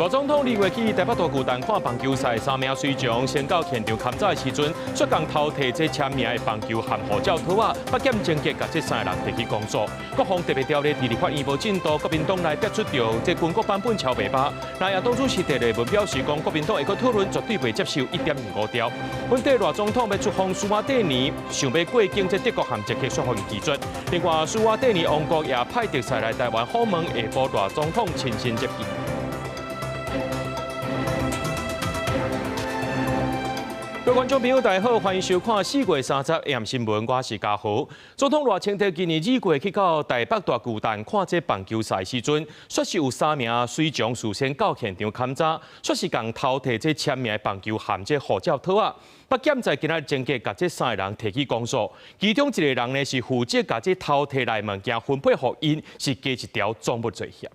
賴總統二月去台北大巨蛋看棒球賽，三名隨從先到現場勘查的時陣，煞共偷提這簽名的棒球和護照套仔，北檢偵結共這三個人提起公訴。國防特別條例佇立法院無進度，國民黨內逼出著這軍國版本超袂罷。南亞黨主席鄭麗文表示講，國民黨會閣討論，絕對袂接受1.25條。本底賴總統欲出訪蘇瓦蒂尼，想欲過境這德國和捷克煞予拒絕。另外，蘇瓦蒂尼王國也派特使來台灣訪問，下晡賴總統親身接見。各位觀眾朋友，大家好，歡迎收看4月30 AM 新聞，我是嘉豪。總統賴清德今年2月去到台北大巨蛋看這棒球賽時陣，煞是有三名隨從事先到現場勘查，煞是共偷提這簽名的棒球和這護照套仔。北檢在今仔日偵結共這三個人提起公訴，其中一個人呢是負責共這偷提來物件分配予𪜶，是加一條贓物罪嫌。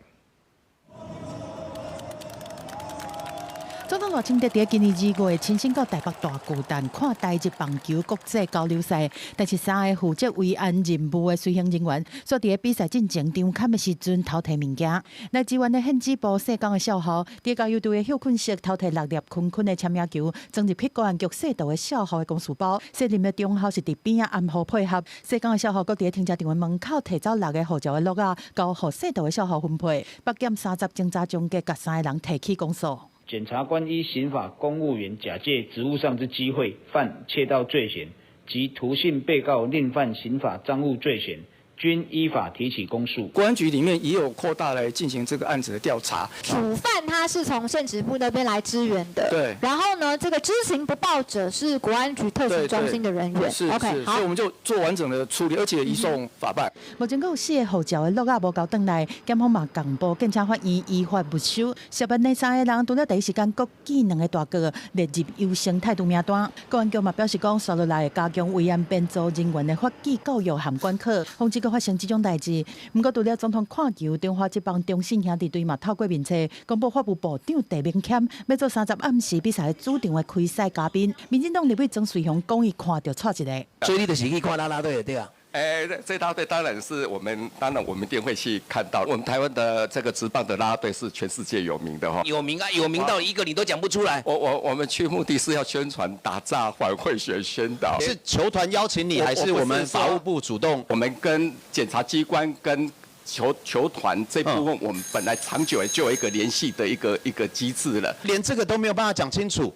總統賴清德佇今年2月親身到台北大巨蛋看台日棒球國際交流賽，但是三个負責維安任務的隨行人員，煞佇比賽進前場勘的時陣偷提物件。來支援的憲指部世工的少校，佇加油隊的休睏室偷提六粒坤坤的簽名球，裝入去國安局細道的少校的公事包。卸任的中校是佇邊仔暗號配合，世工的少校閣佇停車場的門口提走六个護照的橐仔，交予細道的少校分配。北檢三十偵查終結，共三个人提起公訴。檢察官依刑法公務員假借職務上之機會犯竊盜罪嫌及徒信被告另犯刑法贓物罪嫌，均依法提起公訴。國安局裡面也有擴大來進行這個案子的調查。主犯他是從憲指部那邊來支援的。對。然後呢，這個知情不報者是國安局特勤中心的人員。是 OK，好，所以我們就做完整的處理，而且移送法辦。目前閣有四個護照的橐仔無交轉來，檢方嘛共報警察法院依法沒收。涉案的三个人除了第一時間閣寄兩个大告列入優先態度名單。國安局嘛表示講，紲落來會加強維安編組人員的法紀教育和管課，防止閣發生這種代誌。毋過除了總統看球，中華職棒中信兄弟隊嘛透過面冊公布法務部長鄭明謙欲做30暗時比賽主場的開賽嘉賓。民進黨立委莊瑞雄講，伊看著掣一个。所以你就是去看啦啦隊對啊？欸，這啦隊當然是我們，當然我們一定會去看到。我們台灣的這個職棒的啦啦隊是全世界有名的哈。有名啊，有名到一個你都講不出來。我們去目的是要宣傳打詐反賄選宣導。是球團邀請你，還是我們法務部主動？我們跟檢察機關跟球團這部分，我們本來長久就有一個聯繫的一個機制了。連這個都沒有辦法講清楚，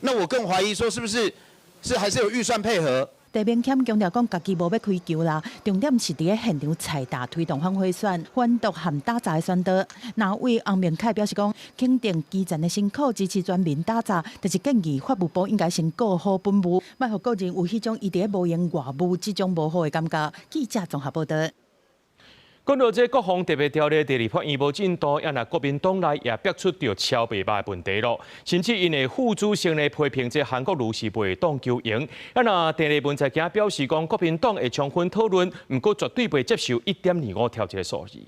那我更懷疑說是不是是還是有預算配合？鄭明謙強調講，家己無欲開球啦，重點是佇咧現場採達推動反賄選、反毒和打詐的宣導。藍委洪明凱表示講，肯定基層的辛苦，支持全民打詐，但是建議法務部應該先顧好本務，莫予個人有彼種伊佇咧無閒外務這種無好的感覺。記者綜合報導。講到這國防特別條例佇立法院無進度，也若國民黨內也逼出著超袂罷的問題咯。甚至𪜶的副主席呢批評這韓國瑜是袂當求贏。啊若鄭麗文在今表示講，國民黨會充分討論，毋過絕對袂接受1.25條這个數字。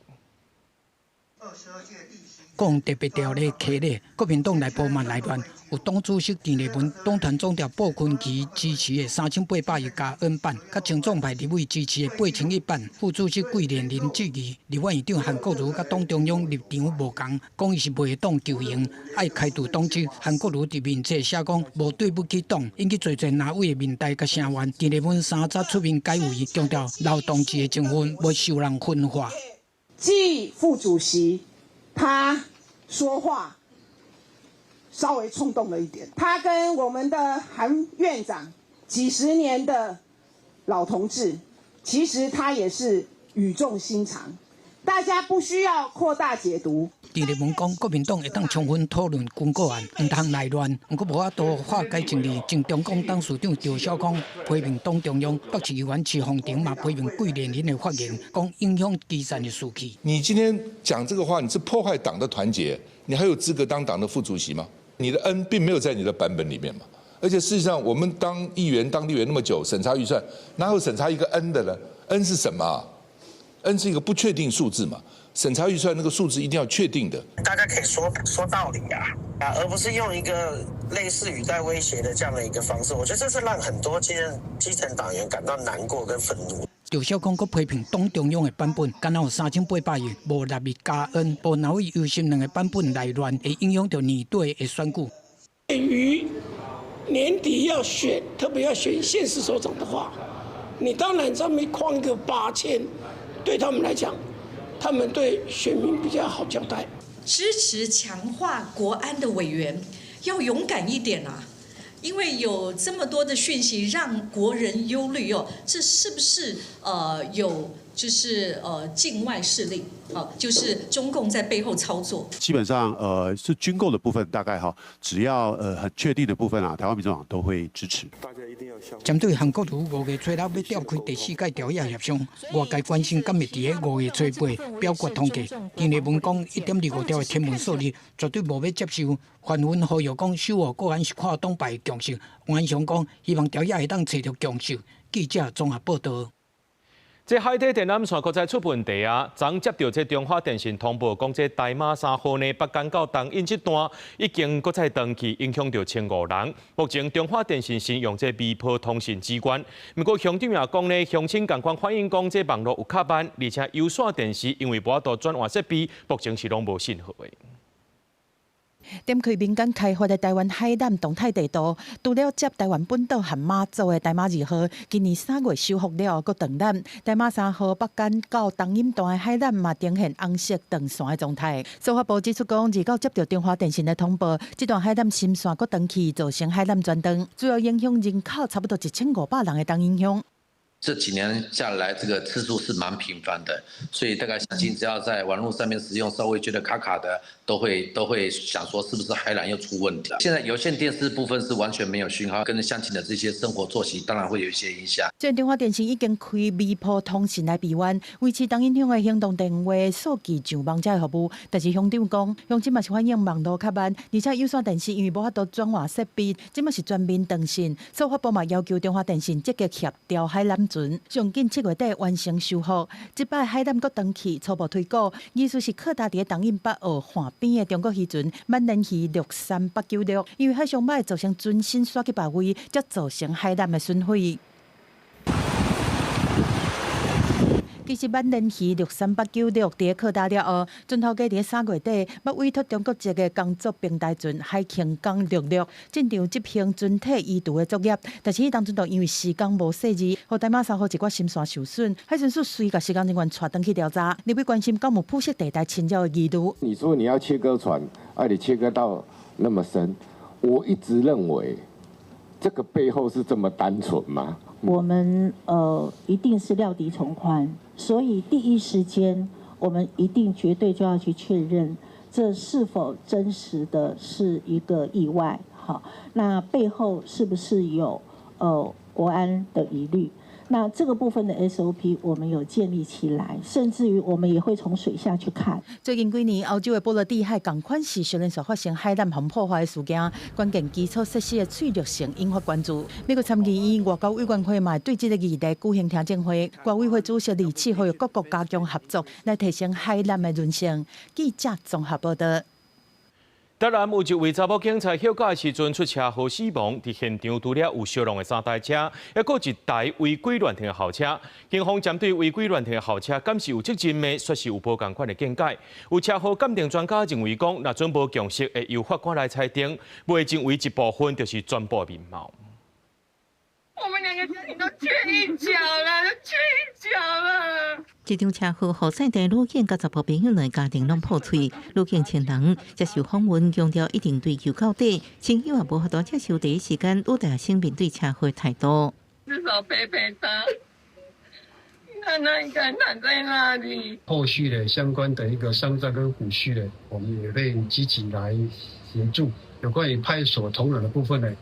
國防特別條例開咧，國民黨內部嘛內亂，有黨主席鄭麗文、黨團總召傅崐萁支持的3800億加 N 版，佮親中派立委支持的8100版。副主席桂蓮林質疑立法院長韓國瑜佮黨中央立場無仝，講伊是袂當求贏，愛開除黨籍。韓國瑜佇面冊寫講無對不起黨，應去做做藍委的面台佮聲援。鄭麗文30出面解圍，強調老同志的情分袂受人分化。季副主席他說話稍微衝動了一點，他跟我們的韓院長幾十年的老同志，其實他也是語重心長，大家不需要擴大解讀。鄭麗文講，國民黨會當充分討論軍購案，毋通內亂，毋過無法度化解爭議。前中共董事長趙小康批評黨中央，北市議員徐鳳婷嘛批評桂蓮林的發言，講影響基層的士氣。你今天講這個話，你是破壞黨的團結，你還有資格當黨的副主席嗎？你的 N 並沒有在你的版本裡面嘛。而且事實上，我們當議員、當立委那麼久，審查預算，哪有審查一個 N 的呢？N 是什麼？N 是一個不確定數字嘛。審查預算那個數字一定要確定的。大家可以說說道理啊，啊，而不是用一個類似語帶威脅的這樣的一個方式。我覺得這是讓很多基層黨員感到難過跟憤怒。趙少康閣批評黨中央的版本，敢若有3800億無納入加恩，無若為優先兩个版本來亂，會影響著年底的選舉。於年底要選，特別要選縣市首長的話，你當然上面框一個8000，對他們來講，他們對選民比較好交代。支持強化國安的委員要勇敢一點啊！因為有這麼多的訊息讓國人憂慮哦，這是不是有就是境外勢力啊，就是中共在背後操作？基本上是軍購的部分，大概哈，只要很確定的部分啊，台灣民眾黨都會支持。大家一定要針對韓國瑜5月初六欲召開第四屆朝野協商，外界關心敢會佇咧5月初八表決通過。陳立文講1.25兆的天文數字絕對無欲接受，紛紛呼籲講守護國安是跨黨派共識。黃安雄講希望朝野會當揣著共識。記者綜合報導。這海底電纜線閣再出問題啊！昨接著這中華電信通報，講這台馬3號呢，北竿到東引這段已經閣再斷去，影響著1500人。目前中華電信先用這微波通訊支援，毋過鄉長也講呢，鄉親仝款反映講這網路有較慢，而且有線電視因為無法度轉換設備，目前是攏無信號的。點開民間開發的台灣海纜動態地圖，除了接台灣本島和馬祖的台馬2號，今年3月修復了後，閣斷纜。台馬3號北竿到東引段的海纜嘛呈現紅色斷線的狀態。司法部指出講，29接著中華電信的通報，這段海纜芯線閣斷去，造成海纜全斷，主要影響人口差不多1500人的東引鄉。這幾年下來，這個次數是蠻頻繁的，所以大概相信只要在網絡上面使用，稍微覺得卡卡的，都會想說是不是海纜又出問題了。現在有線電視部分是完全沒有訊號，跟鄉親的這些生活作息當然會有一些影響。雖然中華電信已經開微波通訊來備援，維持東引鄉的行動電話、數據上網這的服務，但是鄉長講，鄉親嘛是反映網路較慢，而且有線電視因為無法度轉換設備，這馬是全面斷線。司法部嘛要求中華電信積極協調海纜船，上緊7月底完成修復。這擺海纜閣斷去，初步推估，意思是靠搭佇東引北澳岸邊的中國漁船挽鰱魚63896，因為海上擺造成船身徙去別位，才造成海纜的損毀。其實挽鰱魚63896佇咧擴大了後，船頭家佇咧3月底，欲委託中國籍的工作平台船海興港66進場執行船體移除的作業，但是彼當陣就因為施工無細緻，予台馬3號一寡芯線受損，海巡署隨共施工人員帶轉去調查，立委關心敢有灰色地帶侵擾的疑慮。你說你要切割船，啊，你切割到那麼深，我一直認為這個背後是這麼單純嗎？我們一定是料敵從寬，所以第一時間我們一定絕對就要去確認，這是否真實的是一個意外？好，那背後是不是有國安的疑慮？那這個部分的 SOP 我們有建立起來，甚至於我們也會從水下去看。最近幾年，歐洲的波羅的海仝款是小連續發生海纜予破壞的事件，關鍵基礎設施的脆弱性引發關注。美國參議院外交委員會嘛對這個議題舉行聽證會，外委會主席李啟呼籲各國加強合作，來提升海纜的韌性。記者綜合報導。台南有一位查某警察歇假的時陣出車禍死亡，佇現場除了有燒挵的三台車，猶閣一台違規亂停的校車。警方針對違規亂停的校車，敢是有責任的，說是有無仝款的見解。有車禍鑑定專家認為講，若準無共識，會由法官來裁定，袂認為一部分就是全部面貌。我們兩個家庭都缺一角了，缺一角了。這場車禍，予在地女警佮查埔朋友兩个家庭攏破碎。女警親人接受訪問，強調一定追究到底。親友也無法度接受第一時間女大生面對車禍態度。至少陪陪他，看他應該躺在那裡。後續的相關的一個喪葬跟撫恤呢，我們也會積極來協助。有關於派出所同仁的部分呢，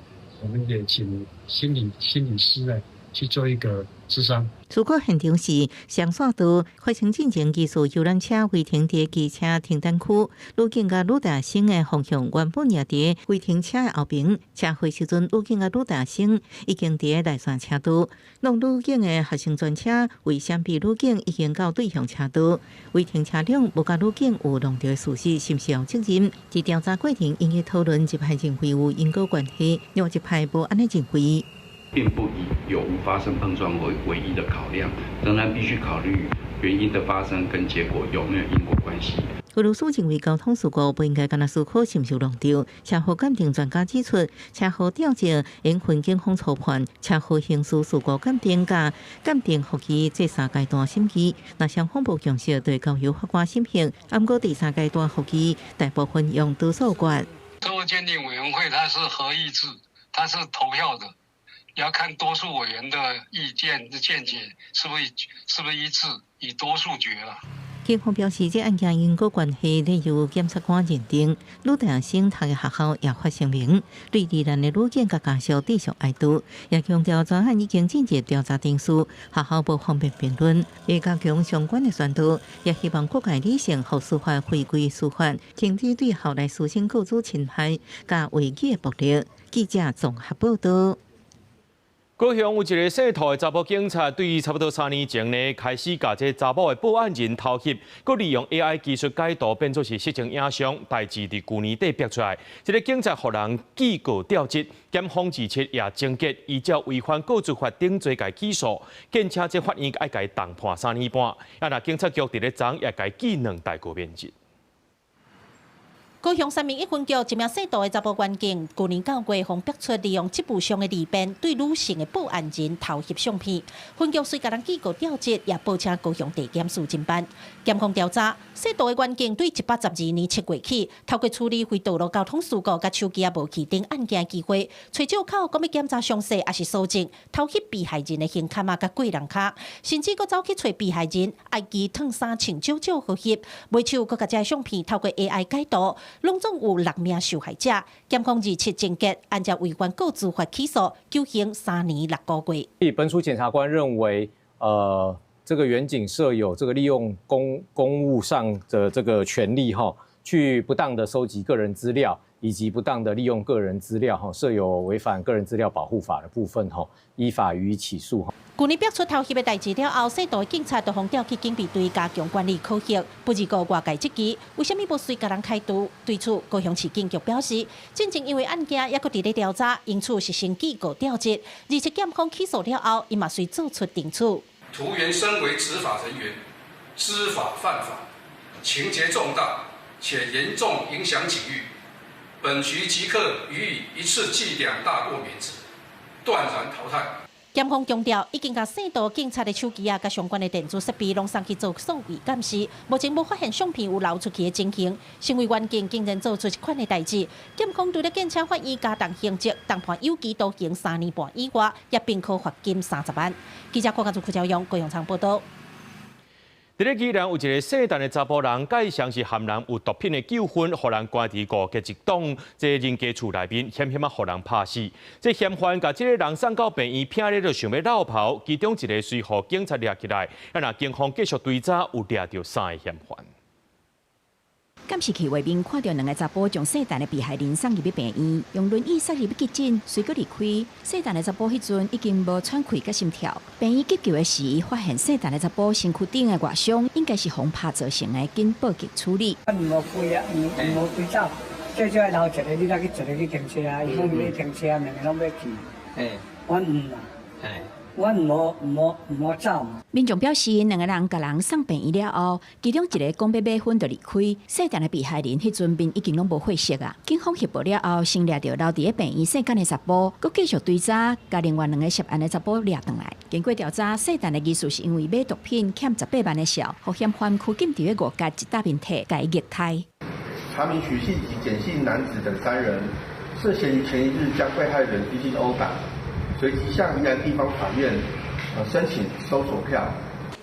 我們也請心理師呢去做一個諮商。事故現場是雙線道，發生進前疑似遊覽車違停佇機車停等區，女警佮女大生的方向原本也佇違停車的後爿。車禍時陣，女警佮女大生已經佇內線車道，挵女警的學生專車為閃避女警已經到對向車道，違停車輛無共女警有挵著的事實，是毋是有責任？佇調查過程引起討論，一派認為有因果關係，另外一派無按呢認為。並不以有無發生碰撞為唯一的考量，仍然必須考慮原因的發生跟結果有沒有因果關係。有律師認為交通事故不應該干焦思考是毋是弄丟。車禍鑑定專家指出，車禍調證應分警方初判、車禍刑事事故鑑定佮鑑定複議這三階段審議。若雙方無共識，就交由法官審刑。毋過第三階段複議，大部分用多數決。車禍鑑定委員會它是合議制，它是投票的，要看多數委員的意見見解是不是一致，以多數決啦。警方表示，這案件因果關係咧由檢察官認定。呂大生讀的學校也發聲明，對罹難的女警佮家屬致上哀悼，也強調專案已經進入調查程序，學校無方便評論，會加強相關的宣導，也希望各界理性，予司法回歸司法，停止對校內師生個資侵害佮違紀的暴力。記者綜合報道。高雄有一个姓涂的查埔警察，對差不多3年前呢，開始共這查某的報案人偷翕，閣利用 AI 技術改圖，變做是色情影像，代誌佇舊年底爆出來。這个警察予人記過調職，檢方27也終結，依照違反個資法等罪共起訴，檢請這法院愛共重判3年半。啊，若警察局佇咧昨也共記兩大過免職。高雄三民一分局一名姓杜的查埔員警，舊年9月予爆出利用職務上的利便，對女性的報案人偷翕相片。分局遂共人記過調職，也報請高雄地檢署偵辦。檢控調查，姓杜的員警對112年7月起，透過處理非道路交通事故佮手機仔無去等案件的機會，揣藉口講欲檢查詳細，抑是搜證偷翕被害人的胸坎仔佮個人卡，甚至閣走去揣被害人，愛伊脫衫穿少少予翕，尾手閣共這相片透過 AI 改圖。攏總有六名受害者，檢控27終結，按照違反個資法起訴，求刑3年6個月。本署檢察官認為，這個員警設有這個利用公務上的這個權力，哈，去不當的收集個人資料，以及不當的利用個人資料，哈，設有違反個人資料保護法的部分，哈，依法予以起訴。舊年爆出偷翕的代誌了後，姓杜的警察就予調去警備隊加強管理考核。不過外界質疑，為啥物無隨共人開除？對此，高雄市警局表示，進前因為案件猶閣佇咧調查，因此是先記過調職。而且檢方起訴了後，伊嘛隨做出定處。塗員身為執法人員，知法犯法，情節重大，且嚴重影響警譽，本局即刻予以一次記兩大過免職，斷然淘汰。檢方強調，已經共姓杜警察的手機仔佮相關的電子設備攏送去做數位鑑視，目前無發現相片有流出去的情形。身為員警，竟然做出這款的代誌，檢控除了檢請法院加重刑責，重判有期徒刑3年半以外，也併科罰金30萬。記者郭家祖、柯朝陽、高雄場報道。佇咧宜蘭有一个姓陳的查埔人，佮伊相是含人有毒品的糾紛，予人關佇五結一棟這人家厝內面，險險仔予人拍死。這嫌犯共這个人送到病院，拚咧就想欲落跑，其中一个隨予警察掠起來。啊，若警方繼續追查，有掠著三个嫌犯。監視器畫面看著兩个查埔將姓陳的被害人送入去病院，用輪椅塞入去急診，隨閣離開。姓陳的查埔彼陣已經無喘氣佮心跳。病院急救的時，發現姓陳的查埔身軀頂的外傷，應該是予拍造成的，緊報警處理。毋好開啊，毋好開走，最少愛留一个，你來去一个去停車啊，伊講欲停車，兩个攏欲去。我毋啊。我毋好走。民眾表示，兩个人共人送病院了後，其中一个講欲買薰就離開。姓陳的被害人彼陣面已經攏無血色啊。警方協報了後，先掠著留佇咧病院姓簡的查埔，閣繼續追查，共另外兩个涉案的查埔掠轉來。經過調查，姓陳的疑似是因為買毒品欠18萬的數，予嫌犯拘禁佇咧五結一搭面體，共伊虐待。查明許姓及簡姓男子等三人涉嫌於前一日將被害人逼近毆打。隨即向宜蘭地方法院申請搜索票。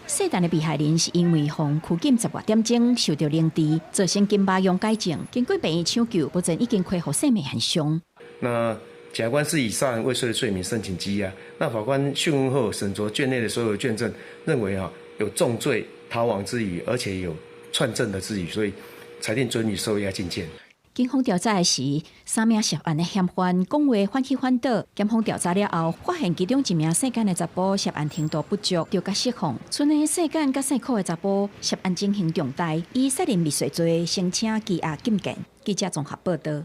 姓陳的被害人是因為予拘禁10外點鐘，受著凌遲，造成筋肉溶解症。經過病院搶救，目前已經恢復生命現象。那檢察官是以殺人未遂的罪名申請羈押。那法官訊問後審酌卷內的所有卷證，認為有重罪逃亡之虞，而且有串證的之虞，所以裁定准予收押禁見。警方調查的時，三名涉案的嫌犯講話反起反倒。檢方調查了後，發現其中一名姓簡的查埔涉案程度不足，著共釋放。賰的姓簡佮姓柯的查埔涉案情形重大，以殺人未遂罪申請羈押禁見。記者綜合報道。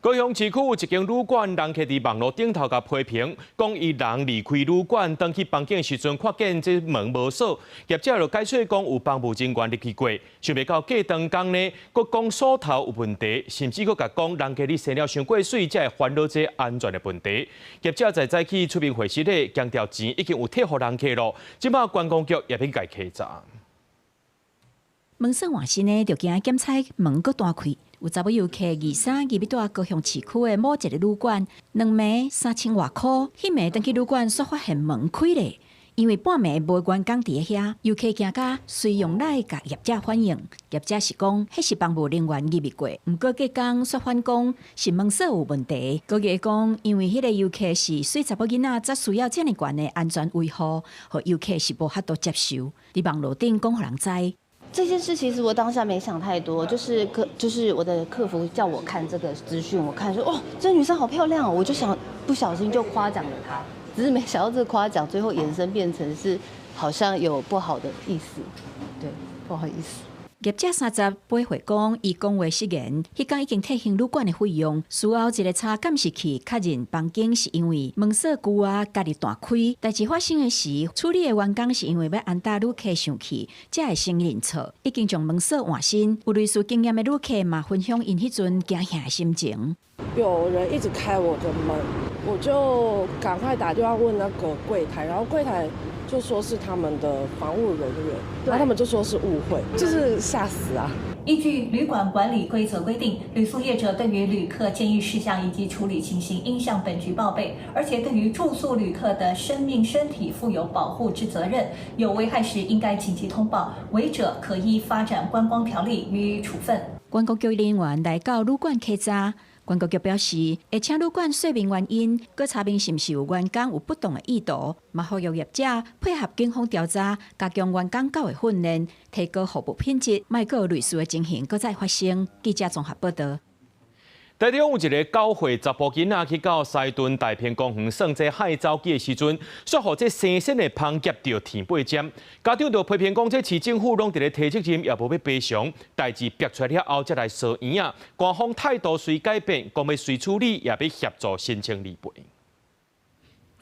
高雄市區有一間旅館，人客佇網路頂頭共批評，講伊人離開旅館，轉去房間的時陣，看見這門無鎖，業者就解釋講有房務人員入去過，想袂到過長工呢，閣講鎖頭有問題，甚至閣共講人客你生了傷過媠，才會煩惱這安全的問題。業者在早起出面回釋咧，強調錢已經有退予人客囉，這擺觀光局也欲共稽查。門鎖換新的，就驚檢測門閣彈開。有查某遊客二三日欲蹛高雄市區的某一个旅館，兩暝3000外箍，彼暝轉去旅館，煞發現門開咧。因為半暝無員工佇遐，遊客驚甲隨用來共業者反映，業者是講，彼是房務人員入去過，毋過隔工煞反講是門鎖有問題。閣伊講，因為彼个遊客是媠查某囡仔，才需要遮爾懸的安全維護，予遊客是無法度接受。佇網路頂講予人知。這件事其實我當下沒想太多，就是我的客服叫我看這個資訊，我看說哦，這女生好漂亮哦，我就想不小心就誇獎了她，只是沒想到這個誇獎最後延伸變成是好像有不好的意思，對，不好意思。業者38歲講，伊講話失言，彼工已經退還旅館的費用。事後一个查監視器確認房間是因為門鎖舊啊，家己彈開。代誌發生的時，處理的員工是因為欲安搭旅客生氣，才會承認錯，已經將門鎖換新。有類似經驗的旅客嘛，分享𪜶彼陣驚嚇的心情。有人一直開我的門，我就趕快打電話問那個櫃檯，然後櫃檯就說是他們的房務人員，然後他們就說是誤會，就是嚇死啊！依據旅館管理規則規定，旅宿業者對於旅客建議事項以及處理情形，應向本局報備，而且對於住宿旅客的生命、身體負有保護之責任，有危害時應該緊急通報，違者可依發展觀光條例予以處分。觀光局人員來到旅館稽查。觀光局表示，會請旅館說明原因，閣查明是毋是有員工有不當的意圖，嘛呼籲業者配合警方調查，加強員工教育訓練，提高服務品質，莫閣有類似的情形閣再發生。記者綜合報道。台中有一个9歲查埔囡仔去到西屯大坪公園耍這海走機的時陣，煞予這生鮮的蠓夾著天貝針。家長就批評講，這市政府攏佇咧推責任，也無欲賠償。代誌爆出來了後，才來疏圓仔。官方態度雖改變，講欲隨處理，也欲協助申請理賠。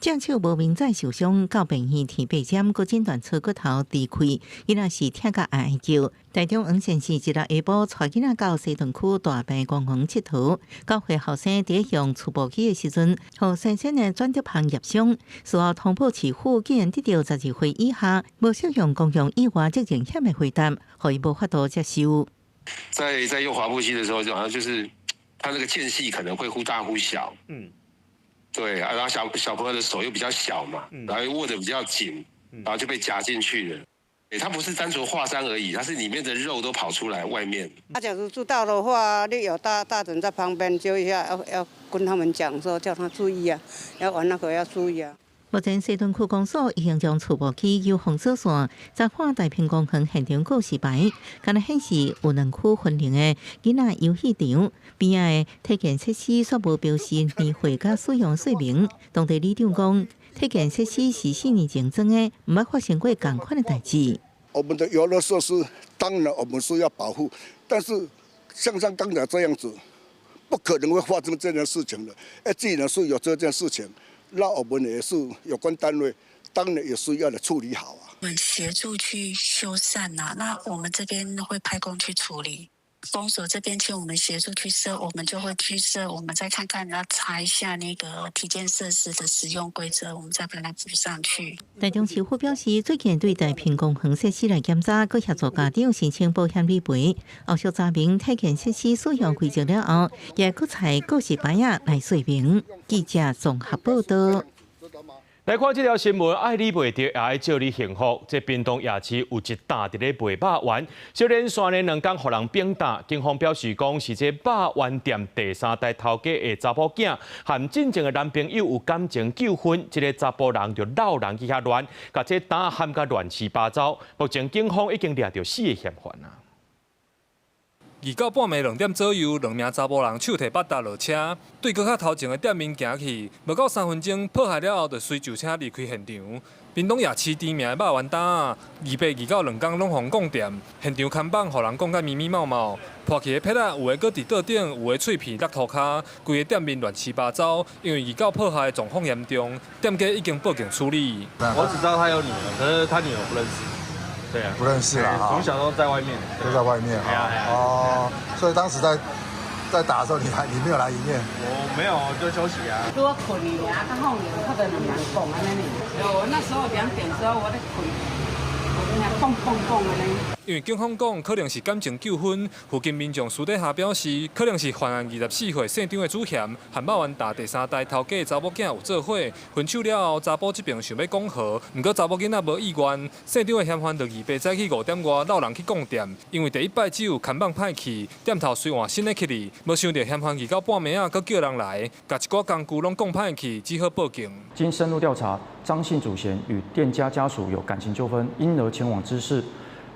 正手無明載受傷，到病院天白針，閣診斷錯骨頭離開，囡仔是疼甲哀哀叫。台中黃線市一日下晡，帶囡仔到西屯區大坪公園𨑨迌，9歲後生佇用觸步機的時陣，予新鮮的轉折棒夾傷，事後通報市府，竟然得著12歲以下無適用公共意外責任險的回答，予伊無法度接受。在用滑步機的時候，就好像就是它那個間隙可能會忽大忽小。對啊，然後小朋友的手又比較小嘛，然後又握得比較緊，然後就被夾進去了。它不是單純劃傷而已，它是裡面的肉都跑出來外面。啊，假如知道的話，你有大人在旁邊，就要跟他們講說，叫他注意啊，要玩那個要注意啊。目前西屯區公所已經將觸步機由封鎖線查看大坪公園現場告示牌，敢若顯示有兩區分齡的囡仔遊戲場邊仔的體健設施煞無標示年歲佮使用說明。當地里長講，體健設施是4年前裝的，毋捌發生過仝款的代誌。我們的遊樂設施當然我們是要保護，但是像剛才這樣子，不可能會發生這件事情的。哎，既然是有這件事情。那我們也是有關單位，當然也是要來處理好啊。我們協助去修繕啊，那我們這邊會派工去處理。公所這邊請我們協助去設，我們就會去設。我們再看看，要查一下那個體健設施的使用規則，我們再把它補上去。台中市府表示，最近對大坪公園設施來檢查，閣協助家長申請保險理賠。後續查明體健設施使用規則了後，也閣採告示牌仔來說明。記者綜合報道。來看這條新聞，愛你袂著，也愛祝你幸福。這屏東夜市有一擔佇咧賣肉圓，小連續呢兩工予人反彈。警方表示講，是這肉圓店第三代頭家的查某囝，和進前的男朋友有感情糾紛，這个查埔人就摎人去遐亂，共這擔撼甲亂七八糟。目前警方已經掠著四个嫌犯啊。二到半暝2點左右，兩名查埔人手提腹袋落車，對閣較頭前的店面行去，無夠3分鐘，破壞了後就隨舊車離開現場。屏東夜市知名的肉圓擔仔，二八二九兩工攏予人摃店，現場看板予人摃甲密密茂茂，破去的撇仔有的閣佇桌頂，有的碎片落塗跤，規个店面亂七八糟。因為二九破壞狀況嚴重，店家已經報警處理。我只知道他有女兒，可是他女兒不認識。對啊，不認識啦，從小都在外面，都在外面啊。哦，所以當時在打的時候，你沒有來營業？我沒有，就休息啊。拄仔睏去爾，較放尿，較就兩人講按呢爾。我那時候2點之後我咧睏，我聽砰砰砰按呢。因為警方講可能是感情糾紛，附近民眾私底下表示，可能是犯案24歲姓張的主嫌，和肉圓擔第三代頭家查某囝有做伙，分手了後，查埔這邊想欲講和，毋過查某囡仔無意願，姓張的嫌犯就二八早起5點外摎人去摃店，因為第一擺只有看板歹去，店頭隨換新的去哩，無想著嫌犯二到半暝仔，閣叫人來，共一寡工具攏摃歹去，只好報警。經深入調查，張姓主嫌與店家家屬有感情糾紛，因而前往滋事。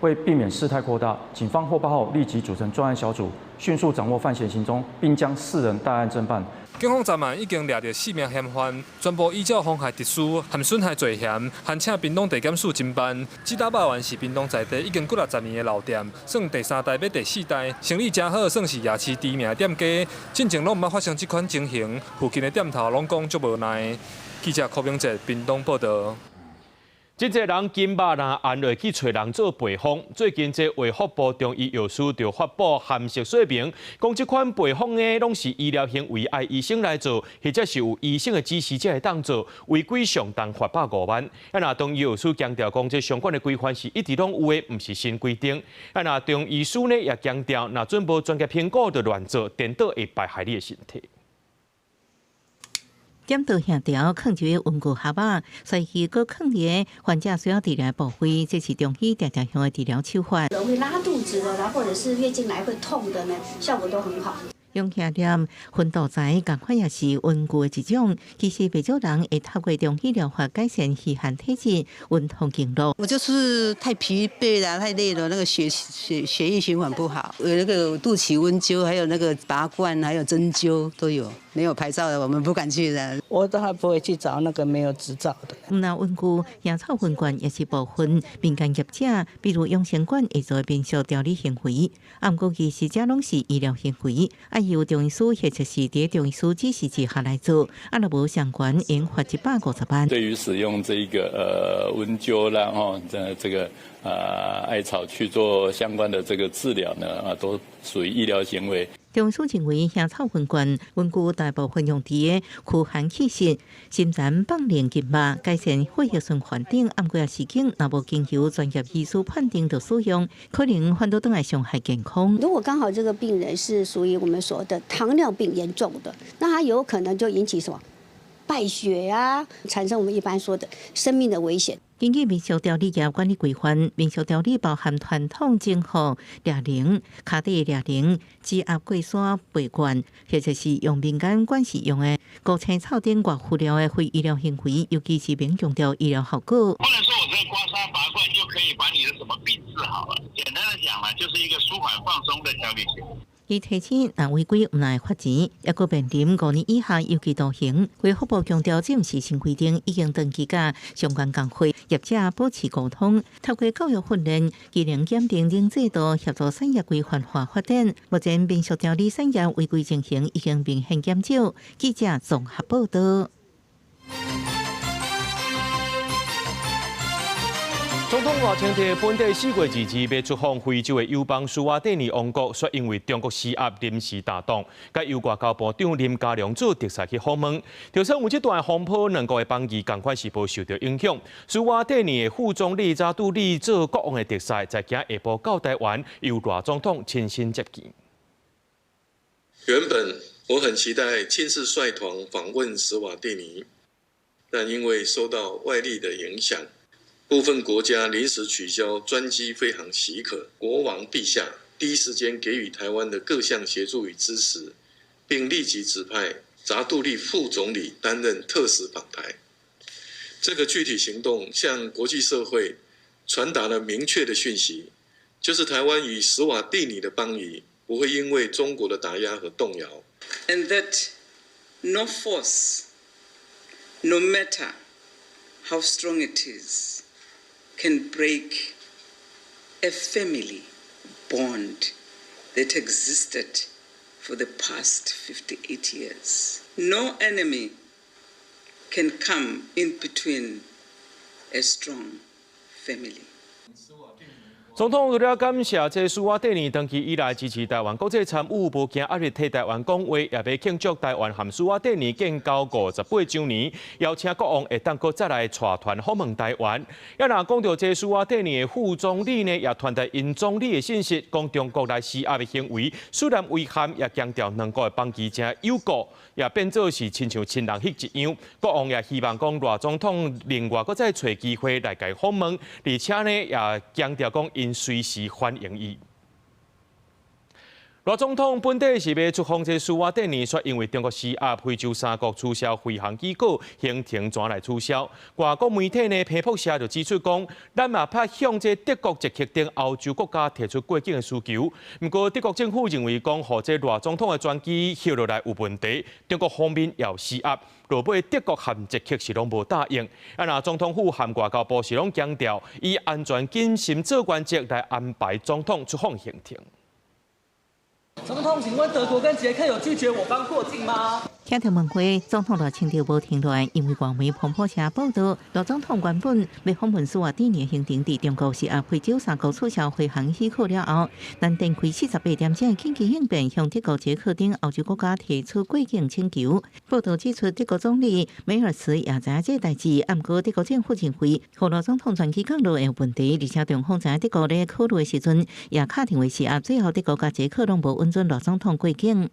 為避免事態擴大，警方獲報後立即組成專案小組，迅速掌握犯嫌行蹤，並將四人帶案偵辦。警方昨晚已經掠著四名嫌犯，全部依照妨害秩序和損害罪嫌，函請屏東地檢署偵辦。這搭肉圓是屏東在地已經幾若十年的老店，算第三代欲第四代，生意誠好，算是夜市知名的店家。進前攏毋捌發生這款情形，附近的店頭攏講足無奈。記者柯明哲屏東報導。這濟人金肉若按落去揣人做配方，最近這衛福部中醫藥司就發布函釋說明，講這款配方呢，攏是醫療行為愛醫生來做，或者是有醫生的指示才會當做，違規上重罰150萬。啊，若中醫藥司強調講，這相關的規範是一直攏有的，毋是新規定。啊，若中醫師呢也強調，若準無專業評估就亂做，顛倒會敗害你的身體。點到現條囥一个文具盒仔，隨時閣囥佇患者需要治療部位，這是中醫常常用的治療手法。有會拉肚子的，或者是月經來會痛的呢，效果都很好。用下念薰肚材，仝款也是溫具的一種。其實袂少人會透過中醫療法改善虛寒體質、溫通經絡。我就是太疲憊了，太累了，那個血液循環不好。有那個肚臍溫灸，還有那個拔罐，還有針灸都有。沒有牌照的，我們不敢去的。我都還不會去找那個沒有執照的。毋但溫具、香草薰罐也是部分民間業者，比如養生館會做民俗調理行為。啊，毋過其實這攏是醫療行為，愛由中醫師或者是佇中醫師指示之下來做。啊，若無相關，應罰150萬。對於使用這個溫灸啦，吼，這個艾草去做相關的這個治療呢，啊，都屬於醫療行為。中醫師認為，香草薰罐溫具大部分用佇個驅寒祛濕、心臟放靈筋脈、改善血液循環等。毋過時間若無經由專業醫師判定就使用，可能反倒轉來傷害健康。如果剛好這個病人是屬於我們說的糖尿病嚴重的，那他有可能就引起什麼敗血啊，產生我們一般說的生命的危險。根據民俗調理業管理規範，民俗調理包含傳統整復、抓靈、跤底抓靈、指壓過山拔罐，或者是用民間慣勢用的高青草等外敷料的非醫療行為，尤其是免強調醫療效果。不能說我這個刮痧拔罐就可以把你的什麼病治好了。簡單的講嘛，就是一個舒緩放鬆的調理型。伊提醒，若違規毋但會罰錢，抑閣面臨5年以下有期徒刑。衛福部強調，這毋是新規定，已經長期佮相關工會業者保持溝通，透過教育訓練、技能檢定等制度，協助產業規範化發展。目前民俗調理產業違規情形已經明顯減少。記者綜合報道。總統賴清德本底4月22欲出訪非洲的友邦蘇瓦蒂尼王國，卻因為中國施壓臨時打擋，佮由外交部長林佳龍做特使去訪問。就算有這段風波，兩國的邦誼仝款是無受著影響。蘇瓦蒂尼的副總理扎杜利做國王的特使，在今下晡到台灣，由賴總統親身接見。原本我很期待親自率團訪問史瓦蒂尼，但因為受到外力的影響，部分國家臨時取消專機飛航許可。國王陛下第一時間給予台灣的各項協助與支持，並立即指派扎杜利副總理擔任特使訪台。這個具體行動向國際社會傳達了明確的訊息，就是台灣與史瓦蒂尼的邦誼不會因為中國的打壓和動搖。 And that no force, no matter how strong it is, can break a family bond that existed for the past 58 years. No enemy can come in between a strong family. 總統除了感謝這史瓦帝尼長期以來支持台灣國際參與，無驚壓力替台灣講話，也欲慶祝台灣和史瓦帝尼建交58週年，邀請國王會當閣再來帶團訪問台灣。也若講著這史瓦帝尼的副總理呢，也傳達𪜶總理的信息，講中國來施壓的行為雖然遺憾，也強調兩國的邦誼誠友好，也變做是親像親人彼一樣。國王也希望講賴總統另外閣再揣機會來共訪問，而且呢也強調講𪜶隨時歡迎伊。賴總統本底是欲出訪這史瓦帝尼，卻因為中國施壓，非洲三國取消飛航許可，行程轉來取消。外國媒體呢，彭博社就指出講，咱嘛捌向這德國、捷克等歐洲國家提出過境的需求。毋過德國政府認為講，予這賴總統的專機歇落來有問題，中國方面也有施壓。落尾德國和捷克是攏無答應。啊，若總統府和外交部是攏強調，以安全謹慎做原則來安排總統出訪行程。總統，請問德國跟捷克有拒絕我方過境嗎？聽著問話，總統賴清德無停落來，因為外媒彭博社報道，賴總統原本欲訪問史瓦帝尼行程，佇中國施壓非洲三國取消飛航許可了後，咱展開48點鐘的緊急應變，向德國、捷克等歐洲國家提出過境請求。報道指出，德國總理梅爾茨也知影這代誌，毋過德國政府認為，予賴總統專機降落有問題，而且中方知影德國咧考慮的時陣，也敲電話施壓，最後德國佮捷克攏無允准賴總統過境。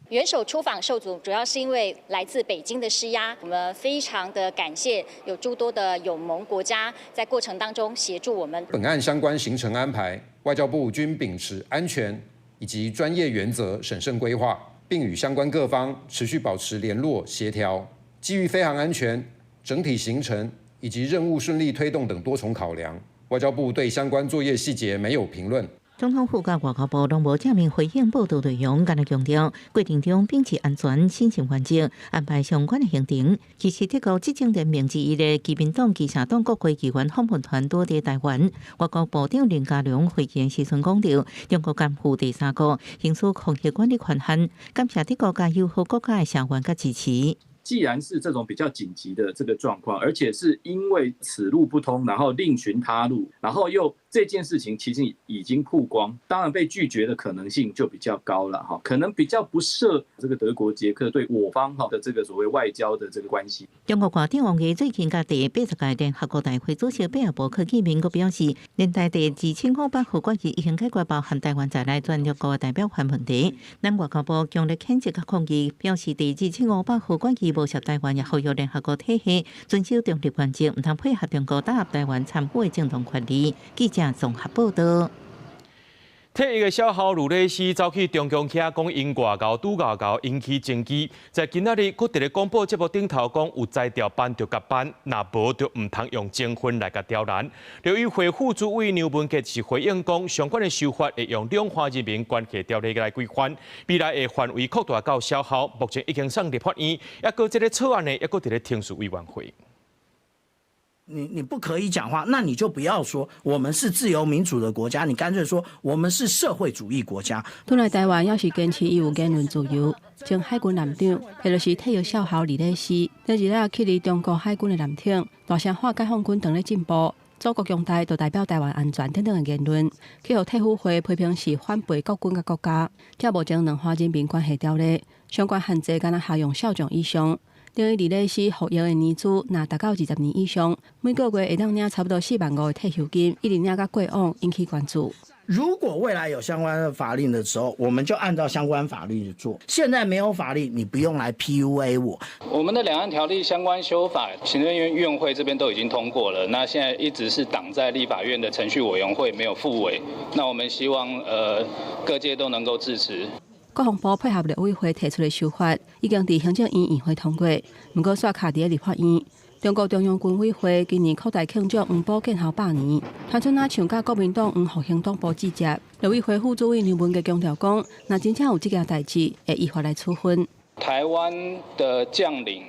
元首出訪受阻，主要是因為來自北京的施壓。我們非常的感謝有諸多的友盟國家在過程當中協助我們。本案相關行程安排，外交部均秉持安全以及專業原則審慎規劃，並與相關各方持續保持聯絡協調。基於飛航安全、整體行程以及任務順利推動等多重考量，外交部對相關作業細節沒有評論。總統府佮外交部攏無正面回應報道內容，干焦強調過程中秉持安全審慎原則安排相關的行程。其實德國執政聯盟之一的基民黨、基社黨國會議員訪問團拄佇台灣，外交部長林佳龍會見時陣講著，中國肩負第三國行使空域管理權限，感謝德國佮友好國家的聲援佮支持。既然是這種比較緊急的這個狀況，而且是因為此路不通，然後另尋他路，然後又這件事情其實已經曝光，當然被拒絕的可能性就比較高了哈，可能比較不涉這個德國捷克對我方哈的這個所謂外交的這個關係。中國外長王毅最近佮第80屆聯合國大會主席貝爾伯克見面，閣表示，聯大第2500號決議已經解決包含台灣在內全六國代表權問題。咱外交部強烈譴責佮抗議，表示第2500號決議無涉台灣，也呼籲聯合國體系遵守中立原則，毋通配合中國打壓台灣參與的正當權利。記者綜合報道。退役的少校呂禮詩走去中共遐講𪜶外交拄𠢕𠢕引起爭議，在今仔日閣佇咧廣播節目頂頭講有才調班就共頒，若無就毋通用情份來共刁難。陸委會副主委梁文傑是回應講，相關的修法會用兩岸人民關係條例來規範，未來會範圍擴大到少校，目前已經送立法院，抑閣這个草案呢，抑閣佇咧程序委員會。你不可以講話，那你就不要說我們是自由民主的國家，你乾脆說我們是社會主義國家。轉來台灣，猶是堅持伊有言論自由。前海軍艦長，彼就是退役少校李禮詩，這日仔去佇中國海軍的艦艇，大聲喊解放軍當咧進步，祖國強大就代表台灣安全等等的言論，去予退輔會批評是反背國軍佮國家。這目前兩岸人民關係條例相關限制，敢若適用少將以上。等於李禮詩服役的年資，若達到20年以上，每個月會當領差不多4萬5的退休金，一直領到過往，引起關注。如果未來有相關的法令的時候，我們就按照相關法律去做。現在沒有法律，你不用來 PUA 我。我們的兩岸條例相關修法，行政院院會這邊都已經通過了，那現在一直是擋在立法院的程序委員會沒有復委。那我們希望各界都能夠支持。國防部配合陸委會提出的修法，已經佇行政院院會通過，毋過煞卡佇咧立法院。中國中央軍委會今年擴大慶祝黃埔建校100年，傳出若像佮國民黨黃復興黨部折疊。陸委會副主委梁文傑強調講，若真正有這件代誌，會依法來處分。台灣的將領，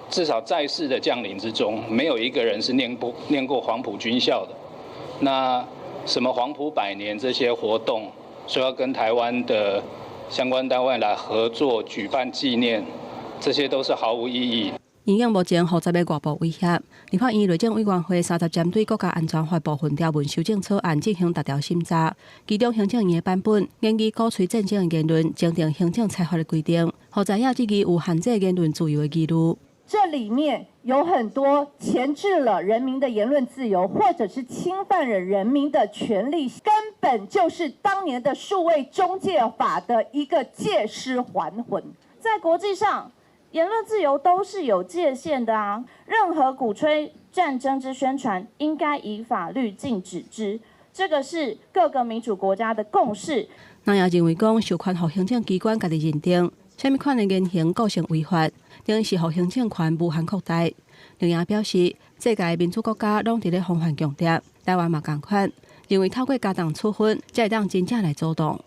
至少在世的將領之中，沒有一個人是念過黃埔軍校的。那什麼黃埔百年這些活動，說要跟台灣的相關單位來合作舉辦紀念，這些都是毫無意義。因應目前複雜的外部威脅，立法院內政委員會三十針對國家安全法部分條文修正草案進行逐條審查，其中行政院的版本研議鼓吹戰爭的言論，增訂行政裁罰的規定，予在野質疑有限制言論自由的疑慮。這裡面有很多鉗制了人民的言論自由，或者是侵犯了人民的權利，根本就是當年的數位中介法的一個借屍還魂。在國際上，言論自由都是有界限的啊！任何鼓吹戰爭之宣傳，應該以法律禁止之。這個是各個民主國家的共識。那也認為講，授權予行政機關家己認定，啥物款的言行構成違法，等於是予行政權無限擴大。另外表示，世界民主國家攏佇咧防範共諜，台灣嘛仝款，認為透過加重處分，才會當真正來阻擋。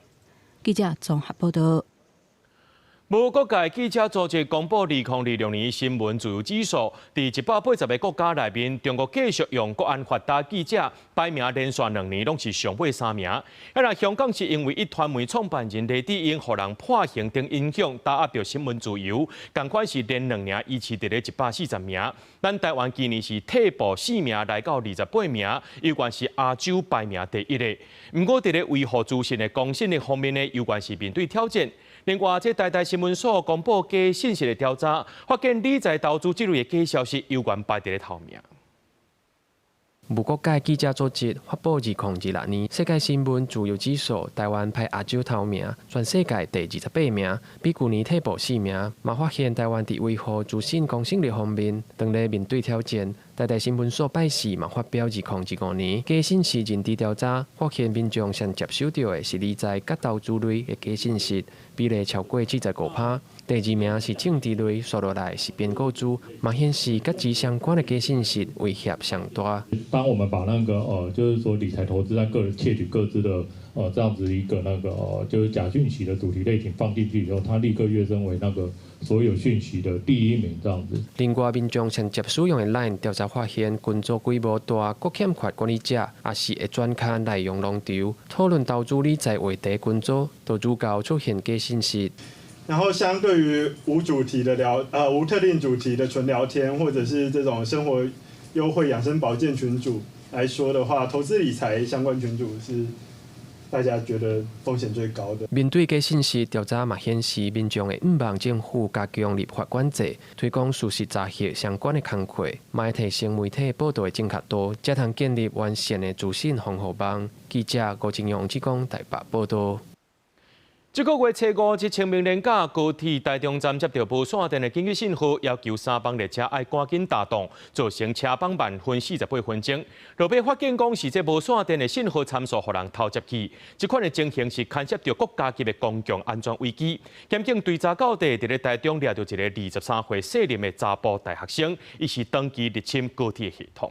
記者綜合報道。無國界記者組織公布2026年新聞自由指數，佇180個國家內面，中國繼續用國安法打記者，排名連續2年攏是上尾三名。啊，若香港是因為壹傳媒創辦人黎智英予人判刑等影響，打壓著新聞自由，仝款是連2年維持佇咧140名。咱台灣今年是退步四名，來到28名，猶原是亞洲排名第一的。毋過佇咧維護資訊的公信力方面呢，猶原是面對挑戰。另外，這台大新聞所公布假信息的調查，發現理財投資這類的假消息，猶原排佇咧頭名。無國界記者組織發布2026年世界新聞自由指數，台灣排亞洲頭名，全世界第28名，比舊年退步四名。嘛發現台灣佇維護資訊公信力方面，當咧面對挑戰。台大新聞所拜四嘛發表2025年假信息認知調查，發現民眾上接收著的是理財佮投資類的假信息，比例超過75%。第二名是政治類，紲落來是編故事，嘛顯示佮錢相關的假信息威脅上大。當我們把那個就是說理財投資和個人竊取個資的這樣子一個那個就是假訊息的主題類型放進去以後，它立刻躍升為那個所有訊息的第一名，這樣子。另外，民眾上捷使用的 LINE 調查發現，群組規模大、閣欠缺管理者，抑是會轉刊內容農場討論投資理財話題群組，都愈𠢕出現假信息。然後，相對於無主題的聊，無特定主題的純聊天，或者是這種生活優惠養生保健群組來說的話，投資理財相關群組是大家覺得風險最高的。面對假信息調查嘛顯示，民眾會向望政府加強立法管制，推廣事實查核相關的工課，嘛會提升媒體報導的準確度，才通建立完善的資訊防護網。記者郭正陽、志剛台北報導。這個月初五，這清明連假，高鐵台中站接著無線電的緊急信號，要求三班列車愛趕緊踏動，造成車班慢分48分鐘。後尾發現講是這無線電的信號參數予人偷接去，這款的情形是牽涉著國家級的公共安全危機。檢警追查到底，佇咧台中掠著一個23歲細林的查埔大學生，伊是長期入侵高鐵系統。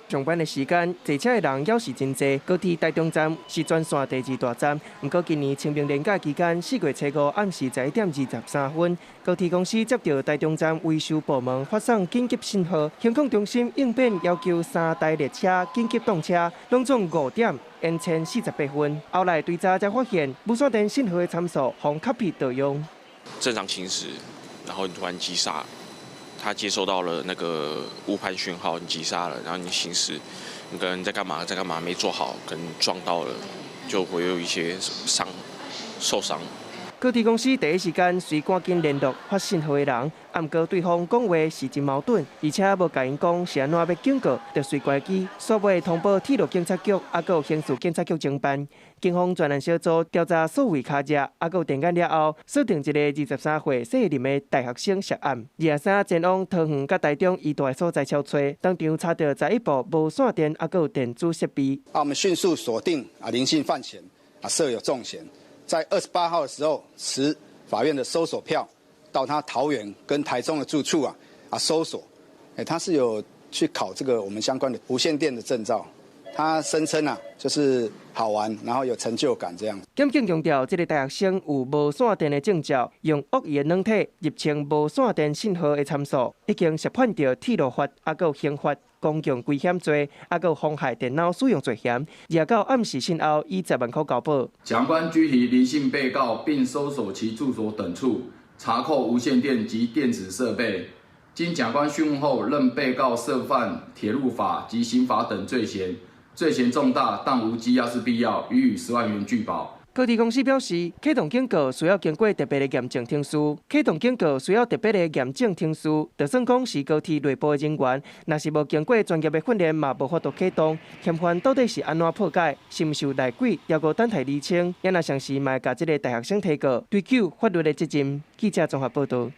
上班的時間，坐車的人猶是真濟。高鐵台中站是全線第二大站，毋過今年清明連假期間，4月初五暗時11點23分，高鐵公司接著台中站維修部門發送緊急信號，行控中心應變要求三台列車緊急動車，攏總5點延遲48分。後來追查才發現，無線電信號的參數予 copy 盜用。正常行駛，然後你突然急剎。他接收到了那個誤判訊號，你急剎了，然後你行駛，你可能在幹嘛？在幹嘛？沒做好，可能撞到了，就會有一些傷、受傷。高鐵公司第一時間隨趕緊聯絡發信號的人，毋過對方講話是真矛盾，而且無共𪜶講是按怎欲警告，就隨關機，煞尾通報鐵路警察局，抑閣有刑事檢察局偵辦。警方專案小組調查數位卡隻，抑閣有電案了後，鎖定一個23歲姓林的大學生涉案。23前往桃園佮台中伊蹛的所在搜查，當場查著11部無線電，抑閣有電子設備。啊，我們迅速鎖定啊林姓犯嫌，啊設有重嫌。在28號的時候，持法院的搜索票到他桃園跟台中的住處啊搜索，哎，他是有去考這個我們相關的無線電的證照。他聲稱啊，就是好玩，然後有成就感這樣。檢警強調，這個大學生有無線電的證照，用惡意的軟體入侵無線電信號的參數，已經涉犯著鐵路法，抑閣有刑法公共危險罪，抑閣有妨害電腦使用罪嫌。29暗時訊後，以10萬箍交保。檢察官拘提林姓被告，並搜索其住所等處，查扣無線電及電子設備。經檢察官訊問後，認被告涉犯鐵路法及刑法等罪嫌。罪嫌重大，但無羈押之必要，予以10萬元具保。高鐵公司表示，啟動警告需要經過特別的驗證程序。啟動警告需要特別的驗證程序，就算講是高鐵內部的人員，若是無經過專業的訓練，嘛無法度啟動。嫌犯到底是按怎破解？是毋是有內鬼？猶閣等待釐清。也若像是嘛會共這个大學生提告，追究法律的責任。記者綜合報道。